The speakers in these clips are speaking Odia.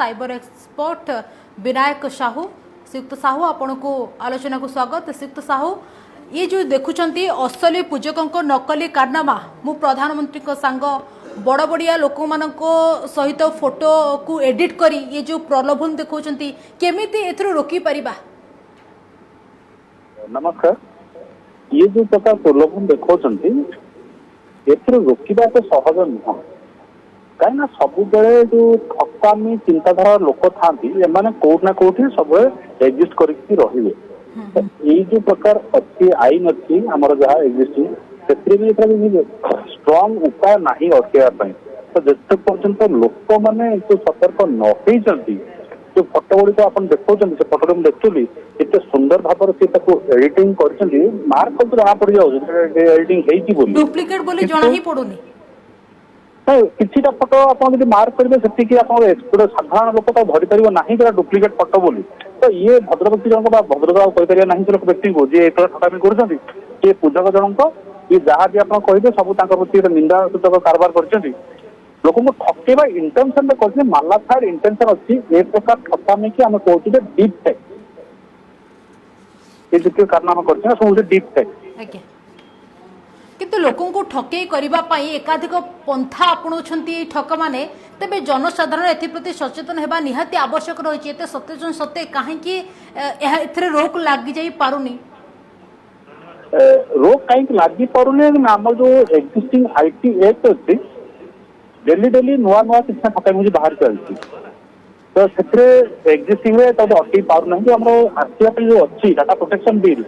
Cyber expert Binayak Sahu. ଶ୍ରୀଯୁକ୍ତ ସାହୁ, ଆପଣଙ୍କୁ ଆଲୋଚନାକୁ ସ୍ୱାଗତ। ଶ୍ରୀଯୁକ୍ତ ସାହୁ, ଇଏ ଯେଉଁ ଦେଖୁଛନ୍ତି ଅସଲି ପୂଜକଙ୍କ ନକଲି କାରନାମା, ମୁଁ ପ୍ରଧାନମନ୍ତ୍ରୀଙ୍କ ସାଙ୍ଗ, ବଡ଼ ବଡ଼ିଆ ଲୋକମାନଙ୍କ ସହିତ ଫଟୋକୁ ଏଡିଟ୍ କରି ଇଏ ଯେଉଁ ପ୍ରଲୋଭନ ଦେଖାଉଛନ୍ତି, କେମିତି ଏଥିରୁ ରୋକିପାରିବା? ନମସ୍କାର। ଇଏ ଯୋଉ ପ୍ରକାର ପ୍ରଲୋଭନ ଦେଖାଉଛନ୍ତି, ଏଥିରୁ ରୋକିବା ଏତେ ସହଜ ନୁହଁ। କାହିଁକି ନା ସବୁବେଳେ ଯୋଉ ଠକାମି ଚିନ୍ତାଧାରା ଲୋକ ଥାନ୍ତି, ଏମାନେ କୋଉଠି ନା କୋଉଠି ସବୁବେଳେ ଏକ୍ଜିଷ୍ଟ କରିକି ରହିବେ। ତ ଏଇ ଯୋଉ ପ୍ରକାର ଅଛି, ଆଇନ ଅଛି ଆମର ଯାହା ଏକ୍ଜିଷ୍ଟିଂ, ସେଥିରେ ବି ଏଥିରେ ଷ୍ଟ୍ରଙ୍ଗ ଉପାୟ ନାହିଁ ଅଟକେଇବା ପାଇଁ। ତ ଯେତେ ପର୍ଯ୍ୟନ୍ତ ଲୋକମାନେ ଏଠୁ ସତର୍କ ନ ହେଇଛନ୍ତି, ଯୋଉ ଫଟୋ ଗୁଡିକ ଆପଣ ଦେଖାଉଛନ୍ତି, ସେ ଫଟୋରେ ମୁଁ ଦେଖୁଥିଲି, ଏତେ ସୁନ୍ଦର ଭାବରେ ସେ ତାକୁ ଏଡିଟିଂ କରିଛନ୍ତି, ମାର୍କ ତ ଜଣା ପଡିଯାଉଛି ଏଡିଟିଂ ହେଇଛି ବୋଲି। ଡୁପ୍ଲିକେଟ୍ ବୋଲି ଜଣା ହିଁ ପଡୁନି। ନାଇଁ, କିଛିଟା ଫଟୋ ଆପଣ ଯଦି ମାର୍କ କରିବେ, ସେତିକି ଆପଣଙ୍କ ଗୋଟେ ସାଧାରଣ ଲୋକ ତାକୁ ଧରିପାରିବ ନାହିଁ ସେଟା ଡୁପ୍ଲିକେଟ ଫଟୋ ବୋଲି। ତ ଇଏ ଭଦ୍ର ବ୍ୟକ୍ତି ଜଣକ ବା ଭଦ୍ରକ ଆଉ କହିପାରିବେ ନାହିଁ ସେ ଲୋକ ବ୍ୟକ୍ତିଙ୍କୁ, ଯିଏ ଏ ପ୍ରକାର ଠକାମି କରୁଛନ୍ତି। ଇଏ ପୂଜକ ଜଣଙ୍କ, ଇଏ ଯାହା ବି ଆପଣ କହିବେ, ସବୁ ତାଙ୍କ ପ୍ରତି ଗୋଟେ ନିନ୍ଦା ସୂଚକ କାରବାର କରିଛନ୍ତି। ଲୋକଙ୍କୁ ଠକେଇବା ଇଣ୍ଟେନସନରେ କରିଛନ୍ତି, ମାଲାଫାଇଡ ଇଣ୍ଟେନସନ ଅଛି। ଏ ପ୍ରକାର ଠକାମିକି ଆମେ କହୁଛୁ ଯେ ଡିପ୍ ଫେକ୍। ଏ ଯେତିକି କାରନାମା କରିଛନ୍ତି, ସବୁ ହଉଛି ଡିପ୍ ଫେକ୍। ଆଜ୍ଞା, କିନ୍ତୁ ଲୋକଙ୍କୁ ଠକେଇ କରିବା ପାଇଁ ଏକାଧିକ ପନ୍ଥା ଆପଣାଉଛନ୍ତି ଏଇ ଠକମାନେ। ତେବେ ଜନସାଧାରଣ ଏଥିପ୍ରତି ସଚେତନ ହେବା ନିହାତି ଆବଶ୍ୟକ ରହିଛି। ଏତେ ସଚେତନ ସତ୍ତ୍ୱେ କାହିଁକି ଏହା ଏଥିରେ ରୋକ ଲାଗିଯାଇ ପାରୁନି? ରୋକ କାହିଁକି ଲାଗି ପାରୁନି ନା, ଆମର ଯୋଉ ଏକ୍ଜିଷ୍ଟିଂ IT act ଅଛି, ଡେଲି ଡେଲି ନୂଆ ନୂଆ କିଛି ନା ଠକାମି ହଉଛି, ବାହାରି ଚାଲିଛି। ତ ସେଥିରେ ଏକ୍ଜିଷ୍ଟିଂ ରେ ତାକୁ ଅଟକେଇ ପାରୁନାହିଁ। ଯୋଉ ଆମର ଆସିବା ପାଇଁ ଯୋଉ ଅଛି ଡାଟା ପ୍ରୋଟେକ୍ସନ ବିଲ୍,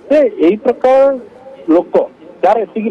ସେ ଏଇ ପ୍ରକାର ଲୋକ ଯାହାର ଏତିକି